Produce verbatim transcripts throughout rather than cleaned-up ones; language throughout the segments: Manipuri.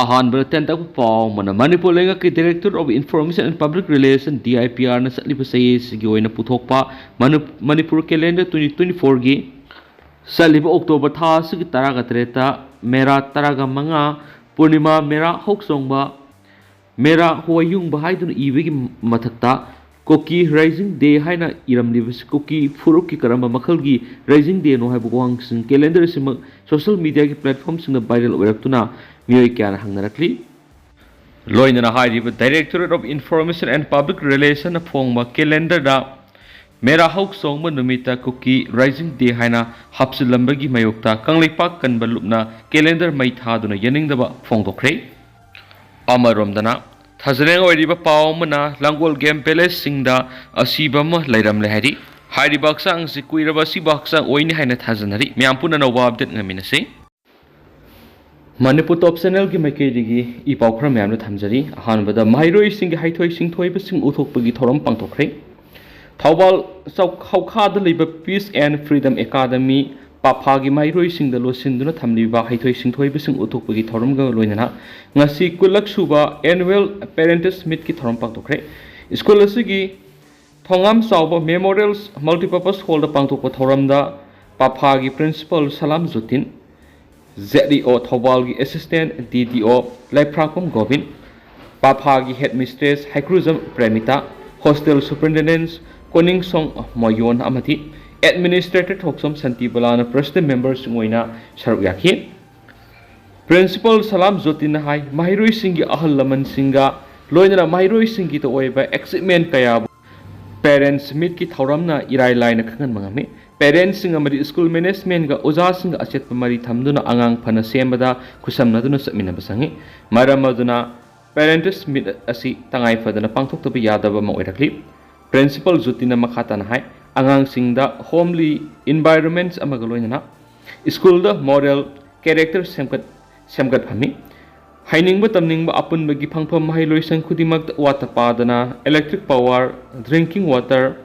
ꯑꯍꯥꯟꯕꯗ ꯇꯦꯟꯇꯛꯄ ꯄꯥꯎ ꯑꯃꯅ, ꯃꯅꯤꯄꯨꯔ ꯂꯩꯉꯥꯛꯀꯤ Directorate of Information and Public Relation, D I P R ꯅ ꯆꯠꯂꯤꯕ ꯆꯍꯤꯁꯤꯒꯤ ꯑꯣꯏꯅ ꯄꯨꯊꯣꯛꯄ ꯃꯅꯨ-, ꯃꯅꯤꯄꯨꯔ calendar twenty twenty-four ꯒꯤ ꯆꯠꯂꯤꯕ ꯑꯣꯛꯇꯣꯕꯔ ꯊꯥ ꯑꯁꯤꯒꯤ ꯇꯔꯥꯒ ꯇꯔꯦꯠꯇ ꯃꯦꯔꯥ ꯇꯔꯥꯒ ꯃꯉꯥ, ꯄꯨꯔꯅꯤꯃꯥ ꯃꯦꯔꯥ ꯍꯧꯆꯣꯡꯕ, ꯃꯦꯔꯥ ꯍꯣꯌꯨꯡꯕ ꯍꯥꯏꯗꯨꯅ ꯏꯕꯒꯤ ꯃꯊꯛꯇ ꯀꯨꯀꯤ Rising Day ꯍꯥꯏꯅ ꯏꯔꯝꯂꯤꯕꯁꯤ ꯀꯨꯀꯤ ꯐꯨꯔꯨꯞꯀꯤ ꯀꯔꯝꯕ ꯃꯈꯜꯒꯤ Rising Day ꯅꯣ ꯍꯥꯏꯕ ꯋꯥꯍꯪꯁꯤꯡ calendar ꯑꯁꯤꯃꯛ social media ꯒꯤ platform ꯁꯤꯡꯗ viral ꯑꯣꯏꯔꯛꯇꯨꯅ ꯃꯤꯑꯣꯏ ꯀꯌꯥꯅ ꯍꯪꯅꯔꯛꯂꯤ꯫ ꯂꯣꯏꯅꯅ ꯍꯥꯏꯔꯤꯕ Directorate of Information and Public Relation ꯅ ꯐꯣꯡꯕ calendar ꯗ ꯃꯦꯔꯥ ꯍꯧꯆꯣꯡꯕ ꯅꯨꯃꯤꯠꯇ ꯀꯨꯀꯤ Rising Day ꯍꯥꯏꯅ ꯍꯥꯞꯆꯤꯜꯂꯝꯕꯒꯤ ꯃꯥꯌꯣꯛꯇ ꯀꯪꯂꯩꯄꯥꯛ ꯀꯟꯕ ꯂꯨꯞꯅ calendar ꯃꯩ ꯊꯥꯗꯨꯅ ꯌꯥꯅꯤꯡꯗꯕ ꯐꯣꯡꯗꯣꯛꯈ꯭ꯔꯦ꯫ ꯑꯃꯔꯣꯝꯗꯅ, ꯊꯥꯖꯅꯤꯡꯉꯥꯏ ꯑꯣꯏꯔꯤꯕ ꯄꯥꯎ ꯑꯃꯅ, ꯂꯥꯡꯒꯣꯜ game village ꯁꯤꯡꯗ ꯑꯁꯤꯕ ꯑꯃ ꯂꯩꯔꯝꯂꯦ ꯍꯥꯏꯔꯤ꯫ ꯍꯥꯏꯔꯤꯕ ꯍꯛꯆꯥꯡ ꯑꯁꯤ ꯀꯨꯏꯔꯕ ꯑꯁꯤꯕ ꯍꯛꯆꯥꯡ ꯑꯣꯏꯅꯤ ꯍꯥꯏꯅ ꯊꯥꯖꯅꯔꯤ꯫ ꯃꯌꯥꯝ ꯄꯨꯟꯅ ꯑꯅꯧꯕ update ꯉꯥꯏꯃꯤꯟꯅꯁꯤ꯫ ꯃꯅꯤꯄꯨꯔ Top Channel ꯒꯤ ꯃꯥꯏꯀꯩꯗꯒꯤ ꯏ ꯄꯥꯎ ꯈꯔ ꯃꯌꯥꯝꯗ ꯊꯝꯖꯔꯤ꯫ ꯑꯍꯥꯟꯕꯗ, ꯃꯍꯩꯔꯣꯏꯁꯤꯡꯒꯤ ꯍꯩꯊꯣꯏ ꯁꯤꯡꯊꯣꯏꯕꯁꯤꯡ ꯎꯠꯊꯣꯛꯄꯒꯤ ꯊꯧꯔꯝ ꯄꯥꯡꯊꯣꯛꯈ꯭ꯔꯦ꯫ ꯊꯧꯕꯥꯜ ꯆꯧ-, ꯍꯧꯈꯥꯗ ꯂꯩꯕ Peace and Freedom Academy, ꯄꯥꯐꯥꯒꯤ ꯃꯍꯩꯔꯣꯏꯁꯤꯡꯗ ꯂꯣꯠꯁꯤꯟꯗꯨꯅ ꯊꯝꯂꯤꯕ ꯍꯩꯊꯣꯏ ꯁꯤꯡꯊꯣꯏꯕꯁꯤꯡ ꯎꯠꯊꯣꯛꯄꯒꯤ ꯊꯧꯔꯝꯒ ꯂꯣꯏꯅꯅ ꯉꯁꯤ ꯀꯨꯟꯂꯛ ꯁꯨꯕ Annual Parents Meet ꯀꯤ ꯊꯧꯔꯝ ꯄꯥꯡꯊꯣꯛꯈ꯭ꯔꯦ꯫ ꯁ꯭ꯀꯨꯜ ꯑꯁꯤꯒꯤ ꯊꯣꯉꯥꯝ ꯆꯥꯎꯕ Memorial Multipurpose Hall ꯗ ꯄꯥꯡꯊꯣꯛꯄ ꯊꯧꯔꯝꯗ ꯄꯥꯐꯥꯒꯤ Principal ꯁꯂꯥꯝ ꯖꯣꯇꯤꯟ, Z E O ꯊꯧꯕꯥꯜꯒꯤ Assistant D D O ꯂꯩꯐ꯭ꯔꯥꯛꯄꯝ Gobin, ꯄꯥꯐꯥꯒꯤ Headmistress ꯍꯩꯀ꯭ꯔꯨꯖꯝ ꯄ꯭ꯔꯦꯃꯤꯇꯥ, Hostel Superintendent ꯀꯣꯅꯤꯡꯁꯣꯡ ꯃꯣꯌꯣꯟ ꯑꯃꯗꯤ Administrator ꯊꯣꯛꯆꯣꯝ ꯁꯥꯟꯇꯤꯕꯂꯥꯅ President member ꯁꯤꯡ ꯑꯣꯏꯅ ꯁꯔꯨꯛ ꯌꯥꯈꯤ꯫ Principal ꯁꯂꯥꯝ ꯖꯣꯇꯤꯟꯅ ꯍꯥꯏ, ꯃꯍꯩꯔꯣꯏꯁꯤꯡꯒꯤ ꯑꯍꯜ ꯂꯃꯟꯁꯤꯡꯒ ꯂꯣꯏꯅꯅ ꯃꯍꯩꯔꯣꯏꯁꯤꯡꯒꯤ ꯑꯣꯏꯕ achievement ꯀꯌꯥꯕꯨ Parents Meet ꯀꯤ ꯊꯧꯔꯝꯅ ꯏꯔꯥꯏ ꯂꯥꯏꯅ ꯈꯪꯍꯟꯕ ꯉꯝꯃꯤ꯫ Parents ꯁꯤꯡ ꯑꯃꯗꯤ school management ꯀ ꯑꯣꯖꯥꯁꯤꯡꯒ ꯑꯆꯦꯠꯄ ꯃꯔꯤ ꯊꯝꯗꯨꯅ ꯑꯉꯥꯡ ꯐꯅ ꯁꯦꯝꯕꯗ ꯈꯨꯠꯁꯝꯅꯗꯨꯅ ꯆꯠꯃꯤꯟꯅꯕ ꯆꯪꯏ꯫ ꯃꯔꯝ ꯑꯗꯨꯅ Parents Meet ꯑꯁꯤ ꯇꯉꯥꯏ ꯐꯗꯅ ꯄꯥꯡꯊꯣꯛꯇꯕ ꯌꯥꯗꯕ ꯑꯃ ꯑꯣꯏꯔꯛꯂꯤ꯫ Principal ꯖꯣꯇꯤꯟꯅ ꯃꯈꯥ ꯇꯥꯅ ꯍꯥꯏ, ꯑꯉꯥꯡꯁꯤꯡꯗ homely environments ꯑꯃꯒ ꯂꯣꯏꯅꯅ ꯁ꯭ꯀꯨꯜꯗ moral character ꯁꯦꯝꯒꯠ-, ꯁꯦꯝꯒꯠꯍꯟꯅꯤ꯫ ꯍꯩꯅꯤꯡꯕ ꯇꯝꯅꯤꯡꯕ ꯑꯄꯨꯟꯕꯒꯤ ꯐꯪꯐꯝ ꯃꯍꯩꯂꯣꯏꯁꯪ ꯈꯨꯗꯤꯡꯃꯛꯇ ꯋꯥꯠꯇ ꯄꯥꯗꯅ electric power, drinking water,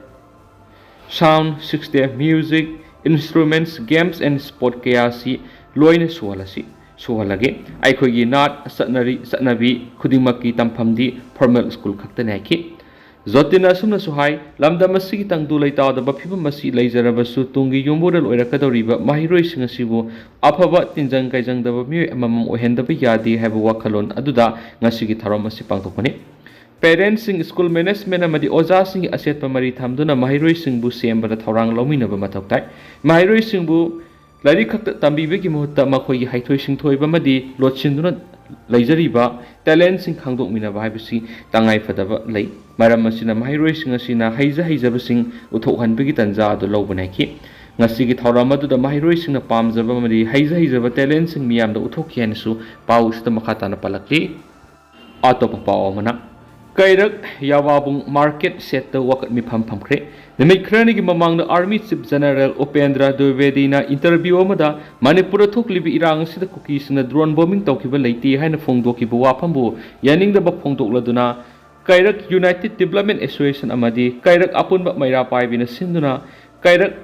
sound system, music, instruments, games and sport ꯀꯌꯥ ꯑꯁꯤ ꯂꯣꯏꯅ ꯁꯨꯍꯜꯂꯁꯤ꯫ ꯁꯨꯍꯜꯂꯒꯦ꯫ ꯑꯩꯈꯣꯏꯒꯤ ꯅꯥꯠ, ꯆꯠꯅꯔꯤ, ꯆꯠꯅꯕꯤ ꯈꯨꯗꯤꯡꯃꯛꯀꯤ ꯇꯝꯐꯝꯗꯤ formal school ꯈꯛꯇꯅꯤ ꯍꯥꯏꯈꯤ꯫ ꯖꯣꯇꯤꯟꯅ ꯑꯁꯨꯝꯅꯁꯨ ꯍꯥꯏ, ꯂꯝꯗꯝ ꯑꯁꯤꯒꯤ ꯇꯪꯗꯨ ꯂꯩꯇꯥꯗꯕ ꯐꯤꯕꯝ ꯑꯁꯤ ꯂꯩꯖꯔꯕꯁꯨ, ꯇꯨꯡꯒꯤ ꯌꯨꯝꯕꯨꯔꯦꯜ ꯑꯣꯏꯔꯛꯀꯗꯧꯔꯤꯕ ꯃꯍꯩꯔꯣꯏꯁꯤꯡ ꯑꯁꯤꯕꯨ ꯑꯐꯕ ꯇꯤꯟꯖꯪ ꯀꯥꯏꯖꯪꯗꯕ ꯃꯤꯑꯣꯏ ꯑꯃꯃꯝ ꯑꯣꯏꯍꯟꯗꯕ ꯌꯥꯗꯦ ꯍꯥꯏꯕ ꯋꯥꯈꯜꯂꯣꯟ ꯑꯗꯨꯗ ꯉꯁꯤꯒꯤ ꯊꯧꯔꯝ ꯑꯁꯤ ꯄꯥꯡꯊꯣꯛꯄꯅꯤ꯫ Parentsꯁꯤꯡ, school management ꯑꯃꯗꯤ ꯑꯣꯖꯥꯁꯤꯡꯒꯤ ꯑꯆꯦꯠꯄ ꯃꯔꯤ ꯊꯝꯗꯨꯅ ꯃꯍꯩꯔꯣꯏꯁꯤꯡꯕꯨ ꯁꯦꯝꯕꯗ ꯊꯧꯔꯥꯡ ꯂꯧꯃꯤꯟꯅꯕ ꯃꯊꯧ ꯇꯥꯏ꯫ ꯃꯍꯩꯔꯣꯏꯁꯤꯡꯕꯨ ꯂꯥꯏꯔꯤꯛ ꯈꯛꯇ ꯇꯝꯕꯤꯕꯒꯤ ꯃꯍꯨꯠꯇ ꯃꯈꯣꯏꯒꯤ ꯍꯩꯊꯣꯏ ꯁꯤꯡꯊꯣꯏꯕ ꯑꯃꯗꯤ ꯂꯣꯠꯁꯤꯟꯗꯨꯅ ꯂꯩꯖꯔꯤꯕ talentꯁꯤꯡ ꯈꯪꯗꯣꯛꯃꯤꯟꯅꯕ ꯍꯥꯏꯕꯁꯤ ꯇꯉꯥꯏ ꯐꯗꯕ ꯂꯩ꯫ ꯃꯔꯝ ꯑꯁꯤꯅ ꯃꯍꯩꯔꯣꯏꯁꯤꯡ ꯑꯁꯤꯅ ꯍꯩꯖ ꯍꯩꯖꯕꯁꯤꯡ ꯎꯠꯊꯣꯛꯍꯟꯕꯒꯤ ꯇꯥꯟꯖꯥ ꯑꯗꯨ ꯂꯧꯕ ꯅꯥꯏꯈꯤ꯫ ꯉꯁꯤꯒꯤ ꯊꯧꯔꯝ ꯑꯗꯨꯗ ꯃꯍꯩꯔꯣꯏꯁꯤꯡꯅ ꯄꯥꯝꯖꯕ ꯑꯃꯗꯤ ꯍꯩꯖ ꯍꯩꯖꯕ talentꯁꯤꯡ ꯃꯤꯌꯥꯝꯗ ꯎꯠꯊꯣꯛꯈꯤ ꯍꯥꯏꯅꯁꯨ ꯄꯥꯎ ꯑꯁꯤꯗ ꯃꯈꯥ ꯇꯥꯅ ꯄꯜꯂꯛꯂꯤ꯫ ꯑꯇꯣꯞꯄ ꯄꯥꯎ ꯑꯃꯅ, ꯀꯩꯔꯛ ꯌꯥꯋꯥꯕꯨꯡ market shedꯇ ꯋꯥꯀꯠ ꯃꯤꯐꯝ ꯐꯝꯈ꯭ꯔꯦ꯫ ꯅꯨꯃꯤꯠ ꯈꯔꯅꯤꯒꯤ ꯃꯃꯥꯡꯗ Army Chief General Upendra ꯗ꯭ꯋꯤꯕꯦꯗꯤꯅ interview ꯑꯃꯗ ꯃꯅꯤꯄꯨꯔꯗ ꯊꯣꯛꯂꯤꯕ ꯏꯔꯥꯡ ꯑꯁꯤꯗ ꯀꯨꯀꯤꯁꯤꯡꯅ drone bombing ꯇꯧꯈꯤꯕ ꯂꯩꯇꯦ ꯍꯥꯏꯅ ꯐꯣꯡꯗꯣꯛꯈꯤꯕ ꯋꯥꯐꯝꯕꯨ ꯌꯥꯅꯤꯡꯗꯕ ꯐꯣꯡꯗꯣꯛꯂꯗꯨꯅ, ꯀꯩꯔꯛ United Development Association ꯑꯃꯗꯤ ꯀꯩꯔꯛ ꯑꯄꯨꯟꯕ ꯃꯩꯔꯥ ꯄꯥꯏꯕꯤꯅ ꯁꯤꯟꯗꯨꯅ ꯀꯩꯔꯛ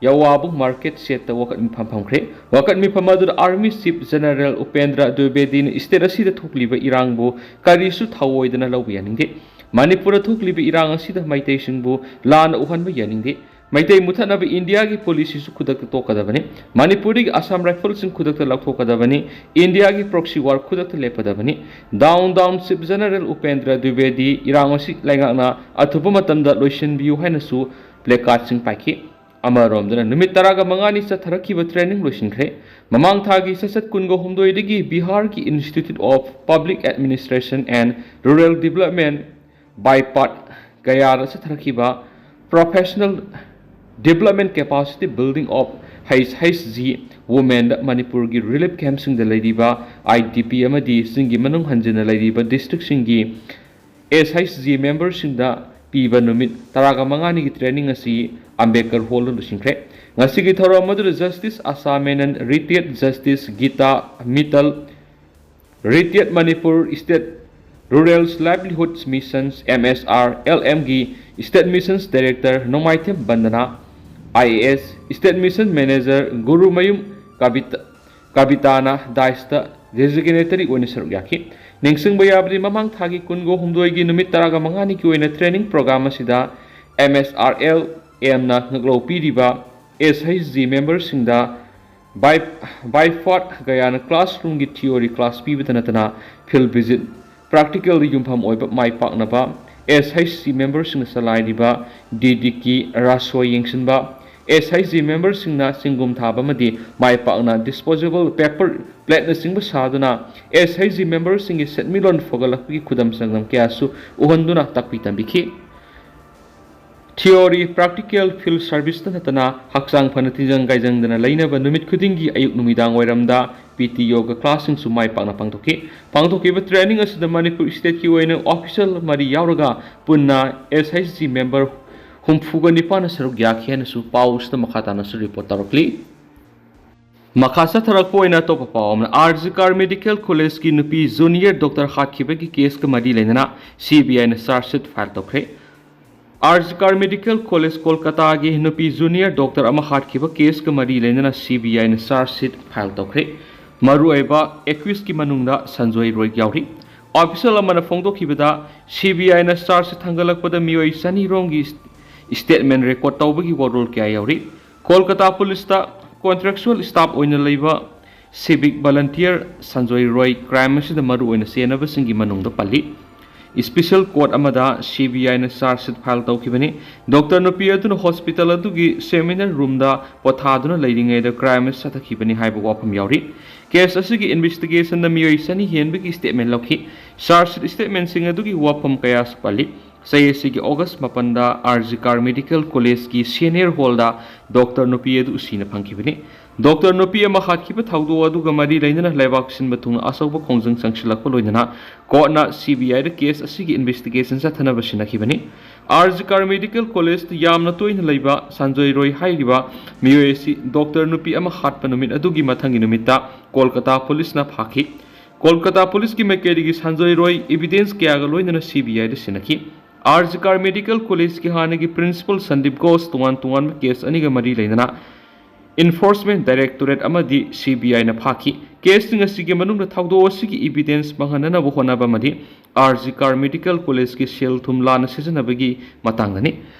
ꯌꯥꯋꯥꯕꯨꯡ market shedꯇ ꯋꯥꯀꯠ ꯃꯤꯐꯝ ꯐꯝꯈ꯭ꯔꯦ꯫ ꯋꯥꯀꯠ ꯃꯤꯐꯝ ꯑꯗꯨꯗ Army Chief General Upendra ꯗ꯭ꯋꯤꯕꯦꯗꯤꯅ state ꯑꯁꯤꯗ ꯊꯣꯛꯂꯤꯕ ꯏꯔꯥꯡꯕꯨ ꯀꯔꯤꯁꯨ ꯊꯧꯑꯣꯏꯗꯅ ꯂꯧꯕ ꯌꯥꯅꯤꯡꯗꯦ꯫ ꯃꯅꯤꯄꯨꯔꯗ ꯊꯣꯛꯂꯤꯕ ꯏꯔꯥꯡ ꯑꯁꯤꯗ ꯃꯩꯇꯩꯁꯤꯡꯕꯨ ꯂꯥꯟꯅ ꯎꯍꯟꯕ ꯌꯥꯅꯤꯡꯗꯦ꯫ ꯃꯩꯇꯩ ꯃꯨꯊꯠꯅꯕ ꯏꯟꯗꯤꯌꯥꯒꯤ policyꯁꯨ ꯈꯨꯗꯛꯇ ꯇꯣꯛꯀꯗꯕꯅꯤ꯫ ꯃꯅꯤꯄꯨꯔꯗꯒꯤ ꯑꯁꯥꯝ Riflesꯁꯤꯡ ꯈꯨꯗꯛꯇ ꯂꯧꯊꯣꯛꯀꯗꯕꯅꯤ꯫ ꯏꯟꯗꯤꯌꯥꯒꯤ proxy war ꯈꯨꯗꯛꯇ ꯂꯦꯞꯀꯗꯕꯅꯤ꯫ Down, down, Chief General Upendra ꯗ꯭ꯋꯤꯕꯦꯗꯤ, ꯏꯔꯥꯡ ꯑꯁꯤ ꯂꯩꯉꯥꯛꯅ ꯑꯊꯨꯕ ꯃꯇꯝꯗ ꯂꯣꯏꯁꯤꯟꯕꯤꯌꯨ ꯍꯥꯏꯅꯁꯨ placardꯁꯤꯡ ꯄꯥꯏꯈꯤ꯫ ꯑꯃꯔꯣꯝꯗꯅ ꯅꯨꯃꯤꯠ ꯇꯔꯥꯒ ꯃꯉꯥꯅꯤ ꯆꯠꯊꯔꯛꯈꯤꯕ training ꯂꯣꯏꯁꯤꯟꯈ꯭ꯔꯦ꯫ ꯃꯃꯥꯡ ꯊꯥꯒꯤ ꯆꯠꯆꯠ ꯀꯨꯟꯒ ꯍꯨꯝꯗꯣꯏꯗꯒꯤ ꯕꯤꯍꯥꯔꯒꯤ Institute of Public Administration and Rural Development, BIPAD, ꯒꯌꯥꯗ ꯆꯠꯊꯔꯛꯈꯤꯕ Professional Development Capacity Building of H H G Womenꯗ ꯃꯅꯤꯄꯨꯔꯒꯤ relief campꯁꯤꯡꯗ ꯂꯩꯔꯤꯕ IDP ꯑꯃꯗꯤ ꯆꯤꯡꯒꯤ ꯃꯅꯨꯡ ꯍꯟꯖꯤꯟꯅ ꯂꯩꯔꯤꯕ districtꯁꯤꯡꯒꯤ S H G memberꯁꯤꯡꯗ ꯄꯤꯕ ꯅꯨꯃꯤꯠ ꯇꯔꯥꯒ ꯃꯉꯥꯅꯤꯒꯤ training ꯑꯁꯤ ꯑꯝꯕꯦꯗꯀꯔ Hallꯗ ꯂꯣꯏꯁꯤꯟꯈ꯭ꯔꯦ꯫ ꯉꯁꯤꯒꯤ ꯊꯧꯔꯝ ꯑꯗꯨꯗ Justice Asha Menon, Retired Justice Gita Mittal, Retired Manipur State Rural Livelihoods Missions, M S R L Mꯒꯤ State Missions Director Nongmaithem Bandana, I A S State Mission Manager Gurumayum Kabita, ꯀꯕꯤꯇꯥꯅ ꯗꯥꯏꯁꯇ ꯗꯦꯖꯤꯒꯅꯦꯇꯔꯤ ꯑꯣꯏꯅ ꯁꯔꯨꯛ ꯌꯥꯈꯤ꯫ ꯅꯤꯡꯁꯤꯡꯕ ꯌꯥꯕꯗꯤ, ꯃꯃꯥꯡ ꯊꯥꯒꯤ ꯀꯨꯟꯒ ꯍꯨꯝꯗꯣꯏꯒꯤ ꯅꯨꯃꯤꯠ ꯇꯔꯥꯒ ꯃꯉꯥꯅꯤꯒꯤ ꯑꯣꯏꯅ ꯇ꯭ꯔꯦꯅꯤꯡ ꯄ꯭ꯔꯣꯒ꯭ꯔꯥꯝ ꯑꯁꯤꯗ ꯑꯦꯝ ꯑꯦꯁ ꯑꯥꯔ ꯑꯦꯜ ꯑꯦꯝꯅ ꯉꯛꯂꯧ ꯄꯤꯔꯤꯕ ꯑꯦꯁ ꯍꯩꯆ ꯖꯤ ꯃꯦꯝꯕꯔꯁꯤꯡꯗ ꯕꯥꯏ ꯕꯥꯏ ꯐꯣꯔꯠ ꯒꯌꯥꯅ ꯀ꯭ꯂꯥꯁꯔꯨꯝꯒꯤ ꯊꯤꯑꯣꯔꯤ ꯀ꯭ꯂꯥꯁ ꯄꯤꯕꯇ ꯅꯠꯇꯅ ꯐꯤꯜ ꯚꯤꯖꯤꯠ, ꯄ꯭ꯔꯥꯛꯇꯤꯀꯦꯜꯗ ꯌꯨꯝꯐꯝ ꯑꯣꯏꯕ ꯃꯥꯏ ꯄꯥꯛꯅꯕ ꯑꯦꯁ ꯍꯩꯆ ꯖꯤ ꯃꯦꯝꯕꯔꯁꯤꯡꯅ ꯆꯂꯥꯏꯔꯤꯕ ꯗꯤ ꯗꯤ ꯀꯤ ꯔꯥꯁꯣꯏ ꯌꯦꯡꯁꯤꯟꯕ, ꯑꯦꯁ ꯍꯩꯆ ꯖꯤ ꯃꯦꯝꯕꯔꯁꯤꯡꯅ ꯆꯤꯡꯒꯨꯝ ꯊꯥꯕ ꯑꯃꯗꯤ ꯃꯥꯏ ꯄꯥꯛꯅ ꯗꯤꯁꯄꯣꯖꯦꯕꯜ ꯄꯦꯄꯔ ꯄ꯭ꯂꯦꯠꯅꯆꯤꯡꯕ ꯁꯥꯗꯨꯅ ꯑꯦꯁ ꯍꯩꯆ ꯖꯤ ꯃꯦꯝꯕꯔꯁꯤꯡꯒꯤ ꯁꯦꯟꯃꯤꯠꯂꯣꯟ ꯐꯒꯠꯂꯛꯄꯒꯤ ꯈꯨꯗꯝ ꯆꯥꯡꯗꯝ ꯀꯌꯥꯁꯨ ꯎꯍꯟꯗꯨꯅ ꯇꯥꯛꯄꯤ ꯇꯝꯕꯤꯈꯤ꯫ ꯊꯤꯑꯣꯔꯤ, ꯄ꯭ꯔꯥꯛꯇꯤꯀꯦꯜ, ꯐꯤꯜ ꯁꯔꯚꯤꯁꯇ ꯅꯠꯇꯅ ꯍꯛꯆꯥꯡ ꯐꯅ ꯇꯤꯟꯖꯪ ꯀꯥꯏꯖꯪꯗꯅ ꯂꯩꯅꯕ ꯅꯨꯃꯤꯠ ꯈꯨꯗꯤꯡꯒꯤ ꯑꯌꯨꯛ ꯅꯨꯃꯤꯗꯥꯡ ꯋꯥꯏꯔꯝꯗ ꯄꯤ ꯇꯤ ꯌꯣꯒ ꯀ꯭ꯂꯥꯁꯁꯤꯡꯁꯨ ꯃꯥꯏ ꯄꯥꯛꯅ ꯄꯥꯡꯊꯣꯛꯈꯤ꯫ ꯄꯥꯡꯊꯣꯛꯈꯤꯕ ꯇ꯭ꯔꯦꯅꯤꯡ ꯑꯁꯤꯗ ꯃꯅꯤꯄꯨꯔ ꯁ꯭ꯇꯦꯠꯀꯤ ꯑꯣꯏꯅ ꯑꯣꯐꯤꯁꯦꯜ ꯃꯔꯤ ꯌꯥꯎꯔꯒ ꯄꯨꯟꯅ ꯑꯦꯁ ꯍꯩꯆ ꯖꯤ ꯃꯦꯝꯕꯔ ꯍꯨꯝꯐꯨꯒ ꯅꯤꯄꯥꯟꯅ ꯁꯔꯨꯛ ꯌꯥꯈꯤ ꯍꯥꯏꯅꯁꯨ ꯄꯥꯎ ꯑꯁꯤꯗ ꯃꯈꯥ ꯇꯥꯅꯁꯨ ꯔꯤꯄꯣꯔꯠ ꯇꯧꯔꯛꯂꯤ꯫ ꯃꯈꯥ ꯆꯠꯊꯔꯛꯄ ꯑꯣꯏꯅ ꯑꯇꯣꯞꯄ ꯄꯥꯎ ꯑꯃꯅ, ꯑꯥꯔ ꯖꯤ ꯀꯥꯔ ꯃꯦꯗꯤꯀꯦꯜ ꯀꯣꯂꯦꯖꯀꯤ ꯅꯨꯄꯤ ꯖꯨꯅꯤꯌꯔ ꯗꯣꯛꯇꯔ ꯍꯥꯠꯈꯤꯕꯒꯤ ꯀꯦꯁꯀ ꯃꯔꯤ ꯂꯩꯅꯅ ꯁꯤ ꯕꯤ ꯑꯥꯏꯅ ꯆꯥꯔꯖ ꯁꯤꯠ ꯐꯥꯏꯜ ꯇꯧꯈ꯭ꯔꯦ꯫ R G Kar medical college ꯀꯣꯜꯀꯇꯥꯒꯤ ꯅꯨꯄꯤ ꯖꯨꯅꯤꯌꯔ ꯗꯣꯛꯇꯔ ꯑꯃ ꯍꯥꯠꯈꯤꯕ ꯀꯦꯁꯀ ꯃꯔꯤ ꯂꯩꯅꯅ ꯁꯤ ꯕꯤ ꯑꯥꯏꯅ ꯆꯥꯔꯖ ꯁꯤꯠ ꯐꯥꯏꯜ ꯇꯧꯈ꯭ꯔꯦ꯫ ꯃꯔꯨꯑꯣꯏꯕ ꯑꯦꯀ꯭ꯌꯨꯁꯀꯤ ꯃꯅꯨꯡꯗ ꯁꯟꯖꯣꯏ ꯔꯣꯏ ꯌꯥꯎꯔꯤ꯫ ꯑꯣꯐꯤꯁꯦꯜ ꯑꯃꯅ ꯐꯣꯡꯗꯣꯛꯈꯤꯕꯗ, ꯁꯤ ꯕꯤ ꯑꯥꯏꯅ ꯆꯥꯔꯖ ꯁꯤꯠ ꯊꯥꯡꯒꯠꯂꯛꯄꯗ ꯃꯤꯑꯣꯏ ꯆꯅꯤ ꯔꯣꯝꯒꯤ ꯁ꯭ꯇꯦꯠꯃꯦꯟ ꯔꯦꯀꯣꯔꯗ ꯇꯧꯕꯒꯤ ꯋꯥꯔꯣꯜ ꯀꯌꯥ ꯌꯥꯎꯔꯤ꯫ ꯀꯣꯜꯀꯇꯥ ꯄꯨꯂꯤꯁꯇ ꯀꯣꯟꯇ꯭ꯔꯦꯛꯆꯨꯑꯦꯜ ꯁ꯭ꯇꯥꯐ ꯑꯣꯏꯅ ꯂꯩꯕ ꯁꯤꯚꯤꯛ ꯚꯂꯟꯇꯤꯌꯔ ꯁꯟꯖꯣꯏ ꯔꯣꯏ ꯀ꯭ꯔꯥꯏꯝ ꯑꯁꯤꯗ ꯃꯔꯨꯑꯣꯏꯅ ꯆꯦꯟꯅꯕꯁꯤꯡꯒꯤ ꯃꯅꯨꯡꯗ ꯄꯜꯂꯤ꯫ ꯏꯁꯄꯤꯁꯦꯜ ꯀꯣꯔꯠ ꯑꯃꯗ ꯁꯤ ꯕꯤ ꯑꯥꯏꯅ ꯆꯥꯔꯖ ꯁꯤꯠ ꯐꯥꯏꯜ ꯇꯧꯈꯤꯕꯅꯤ꯫ ꯗꯣꯛꯇꯔ ꯅꯨꯄꯤ ꯑꯗꯨꯅ ꯍꯣꯁꯄꯤꯇꯥꯜ ꯑꯗꯨꯒꯤ ꯁꯦꯃꯤꯅꯥꯔ ꯔꯨꯝꯗ ꯄꯣꯊꯥꯗꯨꯅ ꯂꯩꯔꯤꯉꯩꯗ ꯀ꯭ꯔꯥꯏꯝ ꯑꯁꯤ ꯆꯠꯊꯈꯤꯕꯅꯤ ꯍꯥꯏꯕ ꯋꯥꯐꯝ ꯌꯥꯎꯔꯤ꯫ ꯀꯦꯁ ꯑꯁꯤꯒꯤ ꯏꯟꯚꯦꯁꯇꯤꯒꯦꯁꯟꯗ ꯃꯤꯑꯣꯏ ꯆꯅꯤ ꯍꯦꯟꯕꯒꯤ ꯁ꯭ꯇꯦꯠꯃꯦꯟ ꯂꯧꯈꯤ꯫ ꯆꯥꯔꯖ ꯁꯤꯠ ꯁ꯭ꯇꯦꯠꯃꯦꯟꯁꯤꯡ ꯑꯗꯨꯒꯤ ꯋꯥꯐꯝ ꯀꯌꯥꯁꯨ ꯄꯜꯂꯤ꯫ ꯆꯍꯤ ꯑꯁꯤꯒꯤ ꯑꯣꯒꯁ ꯃꯥꯄꯟꯗ ꯑꯥꯔ ꯖꯤ ꯀꯥꯔ ꯃꯦꯗꯤꯀꯦꯜ ꯀꯣꯂꯦꯖꯀꯤ ꯁꯦꯅꯤꯌꯔ ꯍꯣꯜꯗ ꯗꯣꯛꯇꯔ ꯅꯨꯄꯤ ꯑꯗꯨ ꯁꯤꯅ ꯐꯪꯈꯤꯕꯅꯤ꯫ ꯗꯣꯛꯇꯔ ꯅꯨꯄꯤ ꯑꯃ ꯍꯥꯠꯈꯤꯕ ꯊꯧꯗꯣꯛ ꯑꯗꯨꯒ ꯃꯔꯤ ꯂꯩꯅꯅ ꯂꯩꯕꯥꯛ ꯁꯤꯟꯕ ꯊꯨꯡꯅ ꯑꯆꯧꯕ ꯈꯣꯡꯖꯪ ꯆꯪꯁꯤꯜꯂꯛꯄ ꯂꯣꯏꯅꯅ ꯀꯣꯔꯠꯅ ꯁꯤ ꯕꯤ ꯑꯥꯏꯗ ꯀꯦꯁ ꯑꯁꯤꯒꯤ ꯏꯟꯚꯦꯁꯇꯤꯒꯦꯁꯟ ꯆꯠꯊꯅꯕ ꯁꯤꯟꯅꯈꯤꯕꯅꯤ꯫ ꯑꯥꯔ ꯖꯤ ꯀꯥꯔ ꯃꯦꯗꯤꯀꯦꯜ ꯀꯣꯂꯦꯖꯇ ꯌꯥꯝꯅ ꯇꯣꯏꯅ ꯂꯩꯕ ꯁꯟꯖꯣꯏ ꯔꯣꯏ ꯍꯥꯏꯔꯤꯕ ꯃꯤꯑꯣꯏ ꯑꯁꯤ ꯗꯣꯛꯇꯔ ꯅꯨꯄꯤ ꯑꯃ ꯍꯥꯠꯄ ꯅꯨꯃꯤꯠ ꯑꯗꯨꯒꯤ ꯃꯊꯪꯒꯤ ꯅꯨꯃꯤꯠꯇ ꯀꯣꯜꯀꯇꯥ ꯄꯨꯂꯤꯁꯅ ꯐꯥꯈꯤ꯫ ꯀꯣꯜꯀꯇꯥ ꯄꯨꯂꯤꯁꯀꯤ ꯃꯥꯏꯀꯩꯗꯒꯤ ꯁꯟꯖꯣꯏ ꯔꯣꯏ ꯏꯚꯤꯗꯦꯟꯁ ꯀꯌꯥꯒ ꯂꯣꯏꯅꯅ ꯁꯤ ꯕꯤ ꯑꯥꯏꯗ ꯁꯤꯟꯅꯈꯤ꯫ ꯑꯥꯔ ꯖꯤ ꯀꯥꯔ ꯃꯦꯗꯤꯀꯦꯜ ꯀꯣꯂꯦꯖꯀꯤ ꯍꯥꯟꯅꯒꯤ ꯄ꯭ꯔꯤꯟꯁꯤꯄꯜ ꯁꯟꯗꯤꯞ ꯘꯣꯁ ꯇꯣꯉꯥꯟ ꯇꯣꯉꯥꯟꯕ ꯀꯦꯁ ꯑꯅꯤꯒ ꯃꯔꯤ ꯂꯩꯅꯅ Enforcement Directorate ꯑꯃꯗꯤ C B I ꯅ ꯐꯥꯈꯤ꯫ ꯀꯦꯁꯁꯤꯡ ꯑꯁꯤꯒꯤ ꯃꯅꯨꯡꯗ ꯊꯧꯗꯣꯛ ꯑꯁꯤꯒꯤ evidence ꯃꯥꯡꯍꯟꯅꯅꯕ ꯍꯣꯠꯅꯕ ꯑꯃꯗꯤ R G Kar Medical College ꯀꯤ ꯁꯦꯜ ꯊꯨꯝ ꯂꯥꯟꯅ ꯁꯤꯖꯤꯟꯅꯕꯒꯤ ꯃꯇꯥꯡꯗꯅꯤ꯫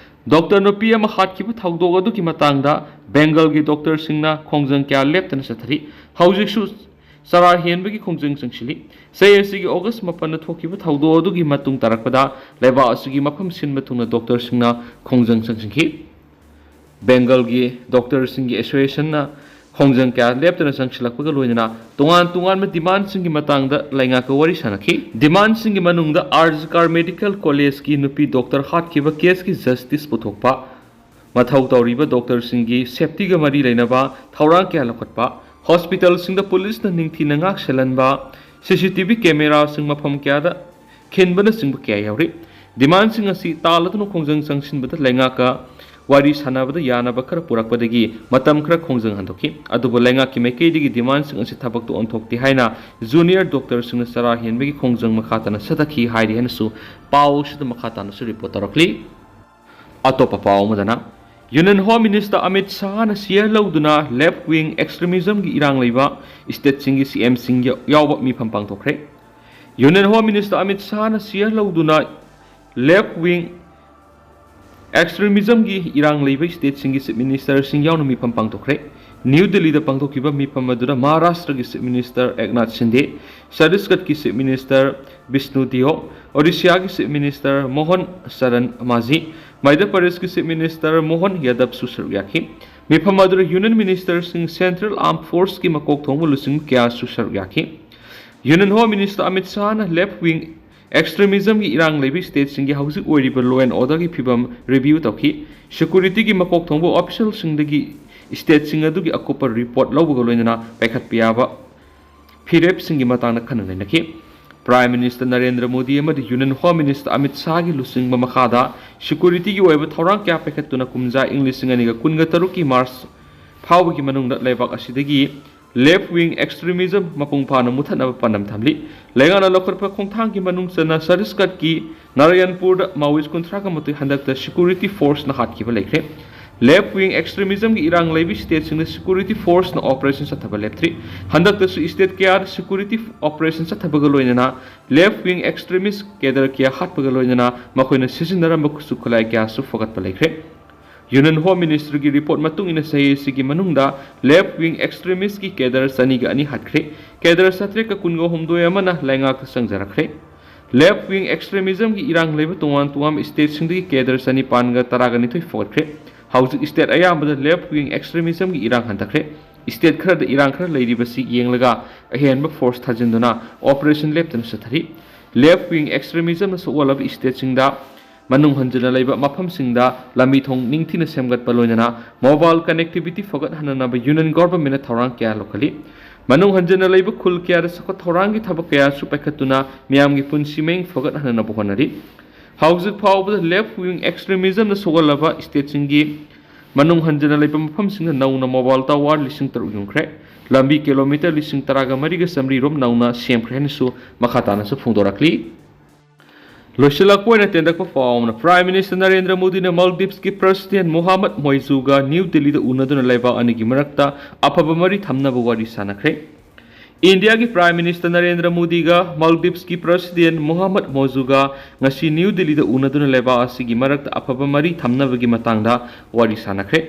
ꯗꯣꯛꯇꯔ ꯅꯨꯄꯤ ꯑꯃ ꯍꯥꯠꯈꯤꯕ ꯊꯧꯗꯣꯛ ꯑꯗꯨꯒꯤ ꯃꯇꯥꯡꯗ ꯕꯦꯡꯒꯜꯒꯤ ꯗꯣꯛꯇꯔꯁꯤꯡꯅ ꯈꯣꯡꯖꯪ ꯀꯌꯥ ꯂꯦꯞꯇꯅ ꯆꯠꯊꯔꯤ꯫ ꯍꯧꯖꯤꯛꯁꯨ ꯆꯔꯥ ꯍꯦꯟꯕꯒꯤ ꯈꯣꯡꯖꯪ ꯆꯪꯁꯤꯜꯂꯤ꯫ ꯆꯍꯤ ꯑꯁꯤꯒꯤ ꯑꯣꯒꯁ ꯃꯥꯄꯟꯗ ꯊꯣꯛꯈꯤꯕ ꯊꯧꯗꯣꯛ ꯑꯗꯨꯒꯤ ꯃꯇꯨꯡ ꯇꯥꯔꯛꯄꯗ ꯂꯩꯕꯥꯛ ꯑꯁꯤꯒꯤ ꯃꯐꯝ ꯁꯤꯟꯕ ꯊꯨꯡꯅ ꯗꯣꯛꯇꯔꯁꯤꯡꯅ ꯈꯣꯡꯖꯪ ꯆꯪꯁꯤꯟꯈꯤ꯫ ꯕꯦꯡꯒꯜꯒꯤ ꯗꯣꯛꯇꯔꯁꯤꯡꯒꯤ ꯑꯦꯁꯣꯁꯤꯌꯦꯁꯟꯅ ꯈꯣꯡꯖꯪ ꯀꯌꯥ ꯂꯦꯞꯇꯅ ꯆꯪꯁꯤꯜꯂꯛꯄꯒ ꯂꯣꯏꯅꯅ ꯇꯣꯉꯥꯟ ꯇꯣꯉꯥꯟꯕ demandꯁꯤꯡꯒꯤ ꯃꯇꯥꯡꯗ ꯂꯩꯉꯥꯛꯀ ꯋꯥꯔꯤ ꯁꯥꯟꯅꯈꯤ꯫ Demandꯁꯤꯡꯒꯤ ꯃꯅꯨꯡꯗ R G Kar Medical Collegeꯀꯤ ꯅꯨꯄꯤ ꯗꯣꯛꯇꯔ ꯍꯥꯠꯈꯤꯕ ꯀꯦꯁꯀꯤ justice ꯄꯨꯊꯣꯛꯄ, ꯃꯊꯧ ꯇꯧꯔꯤꯕ ꯗꯣꯛꯇꯔꯁꯤꯡꯒꯤ safetyꯒ ꯃꯔꯤ ꯂꯩꯅꯕ ꯊꯧꯔꯥꯡ ꯀꯌꯥ ꯂꯧꯈꯠꯄ, ꯍꯣꯁꯄꯤꯇꯥꯜꯁꯤꯡꯗ ꯄꯨꯂꯤꯁꯅ ꯅꯤꯡꯊꯤꯅ ꯉꯥꯛ ꯁꯦꯜꯍꯟꯕ, C C T V cameraꯁꯤꯡ ꯃꯐꯝ ꯀꯌꯥꯗ ꯈꯤꯟꯕꯅꯆꯤꯡꯕ ꯀꯌꯥ ꯌꯥꯎꯔꯤ꯫ Demandꯁꯤꯡ ꯑꯁꯤ ꯇꯥꯂꯗꯨꯅ ꯈꯣꯡꯖꯪ ꯆꯪꯁꯤꯟꯕꯗ ꯂꯩꯉꯥꯛꯀ ꯋꯥꯔꯤ ꯁꯥꯟꯅꯕꯗ ꯌꯥꯅꯕ ꯈꯔ ꯄꯨꯔꯛꯄꯗꯒꯤ ꯃꯇꯝ ꯈꯔ ꯈꯣꯡꯖꯪ ꯍꯟꯗꯣꯛꯈꯤ꯫ ꯑꯗꯨꯕꯨ ꯂꯩꯉꯥꯛꯀꯤ ꯃꯥꯏꯀꯩꯗꯒꯤ demandꯁꯤꯡ ꯑꯁꯤ ꯊꯕꯛꯇ ꯑꯣꯟꯊꯣꯛꯇꯦ ꯍꯥꯏꯅ junior ꯗꯣꯛꯇꯔꯁꯤꯡꯅ ꯆꯔꯥ ꯍꯦꯟꯕꯒꯤ ꯈꯣꯡꯖꯪ ꯃꯈꯥ ꯇꯥꯅ ꯆꯠꯊꯈꯤ ꯍꯥꯏꯔꯤ ꯍꯥꯏꯅꯁꯨ ꯄꯥꯎ ꯑꯁꯤꯗ ꯃꯈꯥ ꯇꯥꯅꯁꯨ report ꯇꯧꯔꯛꯂꯤ꯫ ꯑꯇꯣꯞꯄ ꯄꯥꯎ ꯑꯃꯗꯅ, Union Home Minister Amit ꯁꯥꯍꯅ chair ꯂꯧꯗꯨꯅ left wing extremismꯒꯤ ꯏꯔꯥꯡ ꯂꯩꯕ stateꯁꯤꯡꯒꯤ C Mꯁꯤꯡ ꯌꯥꯎꯕ ꯃꯤꯐꯝ ꯄꯥꯡꯊꯣꯛꯈ꯭ꯔꯦ꯫ Union Home Minister Amit ꯁꯥꯍꯅ chair ꯂꯧꯗꯨꯅ left wing extremismꯒꯤ ꯏꯔꯥꯡ ꯂꯩꯕ stateꯁꯤꯡꯒꯤ chief ministerꯁꯤꯡ ꯌꯥꯎꯅ ꯃꯤꯐꯝ ꯄꯥꯡꯊꯣꯛꯈ꯭ꯔꯦ꯫ ꯅ꯭ꯌꯨ ꯗꯤꯜꯂꯤꯗ ꯄꯥꯡꯊꯣꯛꯈꯤꯕ ꯃꯤꯐꯝ ꯑꯗꯨꯗ ꯃꯍꯥꯔꯥꯁꯇ꯭ꯔꯒꯤ chief minister ꯑꯦꯛꯅꯥꯊ ꯁꯤꯟꯗꯦ, ꯆꯇꯤꯁꯒꯗꯀꯤ chief minister ꯕꯤꯁꯅꯨ ꯗꯤꯌꯣ, ꯑꯣꯔꯤꯁꯤꯌꯥꯒꯤ chief minister ꯃꯣꯍꯟ ꯆꯔꯟ ꯃꯥꯖꯤ, ꯃꯙ꯭ꯌ ꯄ꯭ꯔꯗꯦꯁꯀꯤ chief minister ꯃꯣꯍꯟ ꯌꯥꯗꯕꯁꯨ ꯁꯔꯨꯛ ꯌꯥꯈꯤ꯫ ꯃꯤꯐꯝ ꯑꯗꯨꯗ union ministerꯁꯤꯡ, central armed forceꯀꯤ ꯃꯀꯣꯛ ꯊꯣꯡꯕ ꯂꯨꯆꯤꯡꯕ ꯀꯌꯥꯁꯨ ꯁꯔꯨꯛ ꯌꯥꯈꯤ꯫ Union Home Minister Amit ꯁꯥꯍꯅ left wing extremismꯒꯤ ꯏꯔꯥꯡ ꯂꯩꯕ stateꯁꯤꯡꯒꯤ ꯍꯧꯖꯤꯛ ꯑꯣꯏꯔꯤꯕ law and orderꯒꯤ ꯐꯤꯕꯝ review ꯇꯧꯈꯤ꯫ Securityꯒꯤ ꯃꯀꯣꯛ ꯊꯣꯡꯕ officialꯁꯤꯡꯗꯒꯤ stateꯁꯤꯡ ꯑꯗꯨꯒꯤ ꯑꯀꯨꯞꯄ report ꯂꯧꯕꯒ ꯂꯣꯏꯅꯅ ꯄꯥꯏꯈꯠꯄ ꯌꯥꯕ ꯐꯤꯔꯦꯞꯁꯤꯡꯒꯤ ꯃꯇꯥꯡꯗ ꯈꯟꯅ ꯅꯩꯅꯈꯤ꯫ Prime Minister ꯅꯔꯦꯟꯗ꯭ꯔ ꯃꯣꯗꯤ ꯑꯃꯗꯤ Union Home Minister ꯑꯃꯤꯠ ꯁꯥꯍꯒꯤ ꯂꯨꯆꯤꯡꯕ ꯃꯈꯥꯗ securityꯒꯤ ꯑꯣꯏꯕ ꯊꯧꯔꯥꯡ ꯀꯌꯥ ꯄꯥꯏꯈꯠꯇꯨꯅ ꯀꯨꯝꯖꯥ ꯏꯪ ꯂꯤꯁꯤꯡ ꯑꯅꯤꯒ ꯀꯨꯟꯒ ꯇꯔꯨꯛꯀꯤ March ꯐꯥꯎꯕꯒꯤ ꯃꯅꯨꯡꯗ ꯂꯩꯕꯥꯛ ꯑꯁꯤꯗꯒꯤ left wing extremism ꯃꯄꯨꯡ ꯐꯥꯅ ꯃꯨꯊꯠꯅꯕ ꯄꯥꯟꯗꯝ ꯊꯝꯂꯤ꯫ ꯂꯩꯉꯥꯛꯅ ꯂꯧꯈꯠꯄ ꯈꯣꯡꯊꯥꯡꯒꯤ ꯃꯅꯨꯡ ꯆꯟꯅ ꯆꯇꯤꯁꯒꯗꯀꯤ ꯅꯥꯔꯥꯌꯟꯄꯨꯔꯗ Maoist ꯀꯨꯟꯊ꯭ꯔꯥꯒ ꯃꯥꯊꯣꯏ ꯍꯟꯗꯛꯇ security forceꯅ ꯍꯥꯠꯈꯤꯕ ꯂꯩꯈ꯭ꯔꯦ꯫ Left wing extremismꯒꯤ ꯏꯔꯥꯡ ꯂꯩꯕ stateꯁꯤꯡꯗ security forceꯅ operation ꯆꯠꯊꯕ ꯂꯦꯞꯇ꯭ꯔꯤ꯫ ꯍꯟꯗꯛꯇꯁꯨ state ꯀꯌꯥꯗ security operation ꯆꯠꯊꯕꯒ ꯂꯣꯏꯅꯅ left wing extremist cadre ꯀꯌꯥ ꯍꯥꯠꯄꯒ ꯂꯣꯏꯅꯅ ꯃꯈꯣꯏꯅ ꯁꯤꯖꯤꯟꯅꯔꯝꯕ ꯈꯨꯠꯁꯨ ꯈꯨꯠꯂꯥꯏ ꯀꯌꯥꯁꯨ ꯐꯒꯠꯄ ꯂꯩꯈ꯭ꯔꯦ꯫ Union Home Ministryꯒꯤ report ꯃꯇꯨꯡ ꯏꯟꯅ ꯆꯍꯤ ꯑꯁꯤꯒꯤ ꯃꯅꯨꯡꯗ left wing extremistꯀꯤ cadre ꯆꯅꯤꯒ ꯑꯅꯤ ꯍꯥꯠꯈ꯭ꯔꯦ꯫ Cadre ꯆꯥꯇ꯭ꯔꯦꯠꯀ ꯀꯨꯟꯒ ꯍꯨꯝꯗꯣꯏ ꯑꯃꯅ ꯂꯩꯉꯥꯛꯇ ꯆꯪꯖꯔꯛꯈ꯭ꯔꯦ꯫ Left wing extremismꯒꯤ ꯏꯔꯥꯡ ꯂꯩꯕ ꯇꯣꯉꯥꯟ ꯇꯣꯉꯥꯟꯕ stateꯁꯤꯡꯗꯒꯤ cadre ꯆꯅꯤꯄꯥꯟꯒ ꯇꯔꯥꯒ ꯅꯤꯊꯣꯏ ꯐꯒꯠꯈ꯭ꯔꯦ꯫ ꯍꯧꯖꯤꯛ state ꯑꯌꯥꯝꯕꯗ left wing extremismꯒꯤ ꯏꯔꯥꯡ ꯍꯟꯊꯈ꯭ꯔꯦ꯫ State ꯈꯔꯗ ꯏꯔꯥꯡ ꯈꯔ ꯂꯩꯔꯤꯕꯁꯤ ꯌꯦꯡꯂꯒ ꯑꯍꯦꯟꯕ force ꯊꯥꯖꯤꯟꯗꯨꯅ operation ꯂꯦꯞꯇꯅ ꯆꯠꯊꯔꯤ꯫ Left wing extremismꯅ ꯁꯣꯛꯍꯜꯂꯕ stateꯁꯤꯡꯗ ꯃꯅꯨꯡ ꯍꯟꯖꯤꯟꯅ ꯂꯩꯕ ꯃꯐꯝꯁꯤꯡꯗ ꯂꯝꯕꯤ ꯊꯣꯡ ꯅꯤꯡꯊꯤꯅ ꯁꯦꯝꯒꯠꯄ ꯂꯣꯏꯅꯅ mobile connectivity ꯐꯒꯠꯍꯟꯅꯅꯕ Union Governmentꯅ ꯊꯧꯔꯥꯡ ꯀꯌꯥ ꯂꯧꯈꯠꯂꯤ꯫ ꯃꯅꯨꯡ ꯍꯟꯖꯤꯟꯅ ꯂꯩꯕ ꯈꯨꯜ ꯀꯌꯥꯗ ꯆꯥꯎꯈꯠ ꯊꯧꯔꯥꯡꯒꯤ ꯊꯕꯛ ꯀꯌꯥꯁꯨ ꯄꯥꯏꯈꯠꯇꯨꯅ ꯃꯤꯌꯥꯝꯒꯤ ꯄꯨꯟꯁꯤ ꯃꯍꯤꯡ ꯐꯒꯠꯍꯟꯅꯅꯕ ꯍꯣꯠꯅꯔꯤ꯫ ꯍꯧꯖꯤꯛ ꯐꯥꯎꯕꯗ left wing extremismꯅ ꯁꯣꯛꯍꯜꯂꯕ stateꯁꯤꯡꯒꯤ ꯃꯅꯨꯡ ꯍꯟꯖꯤꯟꯅ ꯂꯩꯕ ꯃꯐꯝꯁꯤꯡꯗ ꯅꯧꯅ mobile tower ꯂꯤꯁꯤꯡ ꯇꯔꯨꯛ ꯌꯨꯡꯈ꯭ꯔꯦ꯫ ꯂꯝꯕꯤ kilometre ꯂꯤꯁꯤꯡ ꯇꯔꯥꯒ ꯃꯔꯤꯒ ꯆꯥꯃꯔꯤ ꯔꯣꯝ ꯅꯧꯅ ꯁꯦꯝꯈ꯭ꯔꯦ ꯍꯥꯏꯅꯁꯨ ꯃꯈꯥ ꯇꯥꯅꯁꯨ ꯐꯣꯡꯗꯣꯔꯛꯂꯤ꯫ ꯂꯣꯏꯁꯤꯜꯂꯛꯄ ꯑꯣꯏꯅ ꯇꯦꯟꯇꯛꯄ ꯄꯥꯎ ꯑꯃꯅ, Prime Minister ꯅꯔꯦꯟꯗ꯭ꯔ ꯃꯣꯗꯤꯅ ꯃꯥꯜꯗꯤꯞꯁꯀꯤ President ꯃꯣꯍꯥꯃꯗ ꯃꯣꯏꯖꯨꯒ ꯅ꯭ꯌꯨ ꯗꯤꯜꯂꯤꯗ ꯎꯅꯗꯨꯅ ꯂꯩꯕꯥꯛ ꯑꯅꯤꯒꯤ ꯃꯔꯛꯇ ꯑꯐꯕ ꯃꯔꯤ ꯊꯝꯅꯕ ꯋꯥꯔꯤ ꯁꯥꯟꯅꯈ꯭ꯔꯦ꯫ ꯏꯟꯗꯤꯌꯥꯒꯤ Prime Minister ꯅꯔꯦꯟꯗ꯭ꯔ ꯃꯣꯗꯤꯒ ꯃꯥꯜꯗꯤꯞꯁꯀꯤ President ꯃꯣꯍꯥꯃꯗ ꯃꯣꯏꯖꯨꯒ ꯉꯁꯤ ꯅ꯭ꯌꯨ ꯗꯤꯜꯂꯤꯗ ꯎꯅꯗꯨꯅ ꯂꯩꯕꯥꯛ ꯑꯁꯤꯒꯤ ꯃꯔꯛꯇ ꯑꯐꯕ ꯃꯔꯤ ꯊꯝꯅꯕꯒꯤ ꯃꯇꯥꯡꯗ ꯋꯥꯔꯤ ꯁꯥꯟꯅꯈ꯭ꯔꯦ꯫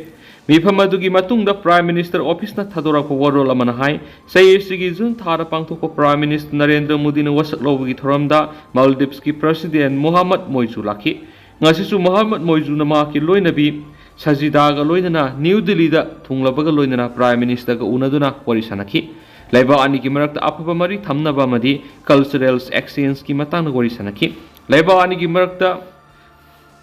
ꯃꯤꯐꯝ ꯑꯗꯨꯒꯤ ꯃꯇꯨꯡꯗ Prime Minister Officeꯅ ꯊꯥꯗꯣꯔꯛꯄ ꯋꯥꯔꯣꯜ ꯑꯃꯅ ꯍꯥꯏ, ꯆꯍꯤ ꯑꯁꯤꯒꯤ ꯖꯨꯟ ꯊꯥꯗ ꯄꯥꯡꯊꯣꯛꯄ Prime Minister ꯅꯔꯦꯟꯗ꯭ꯔ ꯃꯣꯗꯤꯅ ꯋꯥꯁꯛ ꯂꯧꯕꯒꯤ ꯊꯧꯔꯝꯗ ꯃꯥꯜꯗꯤꯞꯁꯀꯤ President ꯃꯣꯍꯥꯃꯗ ꯃꯣꯏꯖꯨ ꯂꯥꯛꯈꯤ꯫ ꯉꯁꯤꯁꯨ ꯃꯣꯍꯥꯃꯗ ꯃꯣꯏꯖꯨꯅ ꯃꯍꯥꯛꯀꯤ ꯂꯣꯏꯅꯕꯤ ꯁꯖꯤꯗꯥꯒ ꯂꯣꯏꯅꯅ ꯅ꯭ꯌꯨ ꯗꯤꯜꯂꯤꯗ ꯊꯨꯡꯂꯕꯒ ꯂꯣꯏꯅꯅ Prime Ministerꯒ ꯎꯅꯗꯨꯅ ꯋꯥꯔꯤ ꯁꯥꯟꯅꯈꯤ꯫ ꯂꯩꯕꯥꯛ ꯑꯅꯤꯒꯤ ꯃꯔꯛꯇ ꯑꯐꯕ ꯃꯔꯤ ꯊꯝꯅꯕ ꯑꯃꯗꯤ cultural exchangeꯀꯤ ꯃꯇꯥꯡꯗ ꯋꯥꯔꯤ ꯁꯥꯟꯅꯈꯤ꯫ ꯂꯩꯕꯥꯛ ꯑꯅꯤꯒꯤ ꯃꯔꯛꯇ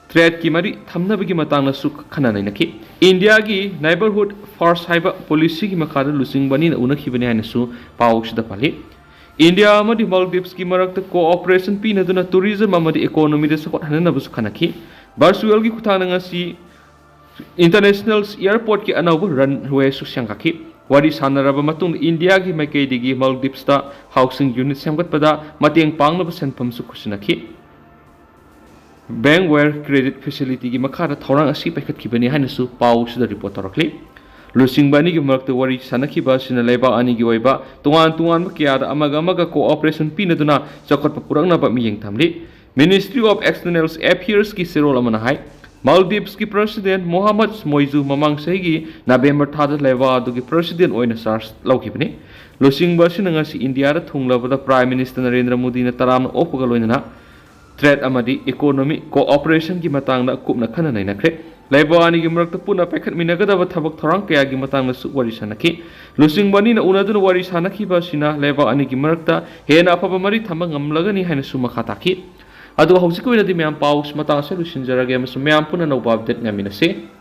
tradeꯀꯤ ꯃꯔꯤ ꯊꯝꯅꯕꯒꯤ ꯃꯇꯥꯡꯗꯁꯨ ꯈꯟꯅ ꯅꯩꯅꯈꯤ꯫ ꯏꯟꯗꯤꯌꯥꯒꯤ Neighbourhood First ꯍꯥꯏꯕ policyꯒꯤ ꯃꯈꯥꯗ ꯂꯨꯆꯤꯡꯕ ꯑꯅꯤꯅ ꯎꯅꯈꯤꯕꯅꯤ ꯍꯥꯏꯅꯁꯨ ꯄꯥꯎꯁꯤꯗ ꯄꯜꯂꯤ꯫ ꯏꯟꯗꯤꯌꯥ ꯑꯃꯗꯤ ꯃꯥꯜꯗꯤꯞꯁꯀꯤ ꯃꯔꯛꯇ cooperation ꯄꯤꯅꯗꯨꯅ tourism ꯑꯃꯗꯤ economyꯗ ꯆꯥꯎꯈꯠꯍꯟꯅꯅꯕꯁꯨ ꯈꯟꯅꯈꯤ꯫ Virtualꯒꯤ ꯈꯨꯠꯊꯥꯡꯗ ꯉꯁꯤ International Airportꯀꯤ ꯑꯅꯧꯕ runwayꯁꯨ ꯁꯦꯝꯒꯠꯈꯤ꯫ ꯋꯥꯔꯤ ꯁꯥꯟꯅꯔꯕ ꯃꯇꯨꯡꯗ ꯏꯟꯗꯤꯌꯥꯒꯤ ꯃꯥꯏꯀꯩꯗꯒꯤ ꯃꯥꯜꯗꯤꯞꯁꯇ housing unit ꯁꯦꯝꯒꯠꯄꯗ ꯃꯇꯦꯡ ꯄꯥꯡꯅꯕ ꯁꯦꯟꯐꯝꯁꯨ ꯈꯨꯠꯁꯤꯟꯅꯈꯤ꯫ Bank Wire Credit Facility ꯒꯤ ꯃꯈꯥꯗ ꯊꯧꯔꯥꯡ ꯑꯁꯤ ꯄꯥꯏꯈꯠꯈꯤꯕꯅꯤ ꯍꯥꯏꯅꯁꯨ ꯄꯥꯎꯁꯤꯗ ꯔꯤꯄꯣꯔꯠ ꯇꯧꯔꯛꯂꯤ꯫ ꯂꯨꯆꯤꯡꯕ ꯑꯅꯤꯒꯤ ꯃꯔꯛꯇ ꯋꯥꯔꯤ ꯁꯥꯟꯅꯈꯤꯕ ꯑꯁꯤꯅ ꯂꯩꯕꯥꯛ ꯑꯅꯤꯒꯤ ꯑꯣꯏꯕ ꯇꯣꯉꯥꯟ ꯇꯣꯉꯥꯟꯕ ꯀꯌꯥꯗ ꯑꯃꯒ ꯑꯃꯒ ꯀꯣꯑꯣꯄꯔꯦꯁꯟ ꯄꯤꯅꯗꯨꯅ ꯆꯥꯎꯈꯠꯄ ꯄꯨꯔꯛꯅꯕ ꯃꯤꯠꯌꯦꯡ ꯊꯝꯂꯤ꯫ Ministry of External Affairs ꯀꯤ ꯆꯦꯔꯣꯜ ꯑꯃꯅ ꯍꯥꯏ, ꯃꯥꯜꯗꯤꯚꯁꯀꯤ ꯄ꯭ꯔꯁꯤꯗꯦꯟ ꯃꯣꯍꯥꯃꯗ ꯃꯣꯏꯖꯨ ꯃꯃꯥꯡ ꯆꯍꯤꯒꯤ ꯅꯕꯦꯝꯕꯔ ꯊꯥꯗ ꯂꯩꯕꯥꯛ ꯑꯗꯨꯒꯤ ꯄ꯭ꯔꯁꯤꯗꯦꯟ ꯑꯣꯏꯅ ꯆꯥꯔꯖ ꯂꯧꯈꯤꯕꯅꯤ꯫ ꯂꯨꯆꯤꯡꯕ ꯑꯁꯤꯅ ꯉꯁꯤ ꯏꯟꯗꯤꯌꯥꯗ ꯊꯨꯡꯂꯕꯗ ꯄ꯭ꯔꯥꯏꯝ ꯃꯤꯅꯤꯁꯇꯔ ꯅꯔꯦꯟꯗ꯭ꯔ ꯃꯣꯗꯤꯅ ꯇꯔꯥꯝꯅ ꯑꯣꯛꯄꯒ ꯂꯣꯏꯅꯅ ꯇ꯭ꯔꯦꯗ ꯑꯃꯗꯤ ꯏꯀꯣꯅꯣꯃꯤ ꯀꯣꯑꯣꯄꯔꯦꯁꯟꯒꯤ ꯃꯇꯥꯡꯗ ꯀꯨꯞꯅ ꯈꯟꯅ ꯅꯩꯅꯈ꯭ꯔꯦ꯫ ꯂꯩꯕꯥꯛ ꯑꯅꯤꯒꯤ ꯃꯔꯛꯇ ꯄꯨꯟꯅ ꯄꯥꯏꯈꯠꯃꯤꯟꯅꯒꯗꯕ ꯊꯕꯛ ꯊꯧꯔꯥꯡ ꯀꯌꯥꯒꯤ ꯃꯇꯥꯡꯗꯁꯨ ꯋꯥꯔꯤ ꯁꯥꯟꯅꯈꯤ꯫ ꯂꯨꯆꯤꯡꯕ ꯑꯅꯤꯅ ꯎꯅꯗꯨꯅ ꯋꯥꯔꯤ ꯁꯥꯟꯅꯈꯤꯕ ꯑꯁꯤꯅ ꯂꯩꯕꯥꯛ ꯑꯅꯤꯒꯤ ꯃꯔꯛꯇ ꯍꯦꯟꯅ ꯑꯐꯕ ꯃꯔꯤ ꯊꯝꯕ ꯉꯝꯂꯒꯅꯤ ꯍꯥꯏꯅꯁꯨ ꯃꯈꯥ ꯇꯥꯈꯤ꯫ ꯑꯗꯨꯒ ꯍꯧꯖꯤꯛꯀꯤ ꯑꯣꯏꯅꯗꯤ ꯃꯌꯥꯝ ꯄꯥꯎ ꯃꯇꯥꯡ ꯑꯁꯤꯗ ꯂꯣꯏꯁꯤꯟꯖꯔꯒꯦ ꯑꯃꯁꯨꯡ ꯃꯌꯥꯝ ꯄꯨꯟꯅ ꯑꯅꯧꯕ ꯑꯞꯗꯦꯠ ꯉꯥꯏꯃꯤꯟꯅꯁꯤ꯫